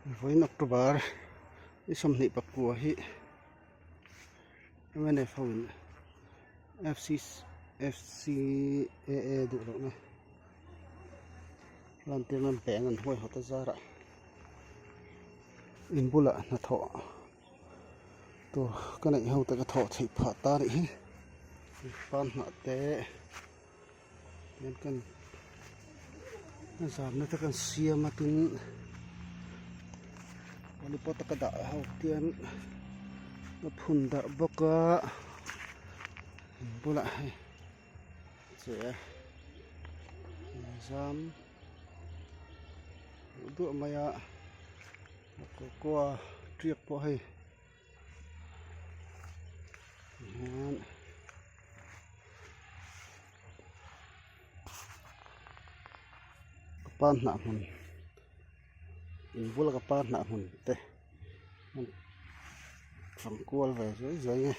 Vawiin October ni 29 hi mnf ho in FCAA duh lohna lantir nan beng an huaihawt a zarah in bulah hnathawh tur ka neih ho te ka thawh theih phah ta anih hi pan hnah te. Hian kan a zamna te kan siam a tin polypot a ka dah ho tian ka phun darh bawk a in bulah hei che a zam duh duah mai a cocoa tiak pawh hei hian. Ka pa hnah hmun in bula ka pa hnah hmun te an fang kual ve zuai zuai nge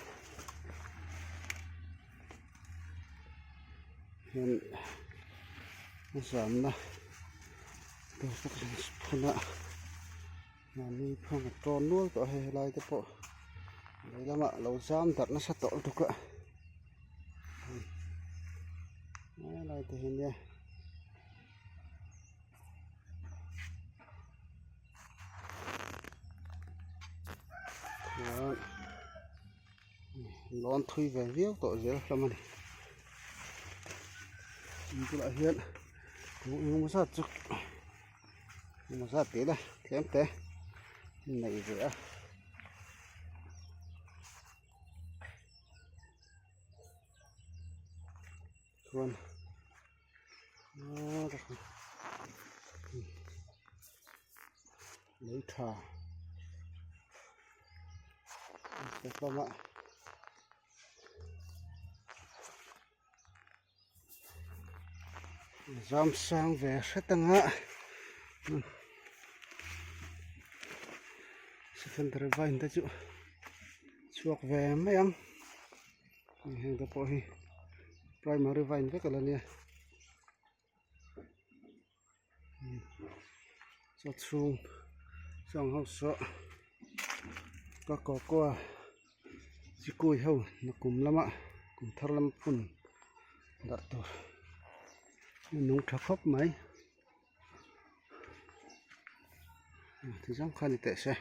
hian a zamna tur te kan phun a mahni phun a tawn nual tawh a hei helai te pawh lehlamah lo zam darh nasa tawh lutuk a. Helai te hi nia chuan lawn thui ve viau tawh zel hlawm a ni in bulah hian engemaw zat chu engemaw zat tih ila tlem te nei ve a. Chuan lei tha te hlawm a zam sang ve hret anga secondary vine te chu chhuak ve mai ang heng te pawh hi primary vine vek a la nia chaw chhung chuang ho saw ka cocoa chikui ho nakum lama kum thar lama phun darh tur a nung tha khawp mai ti zawng kha ni teh se.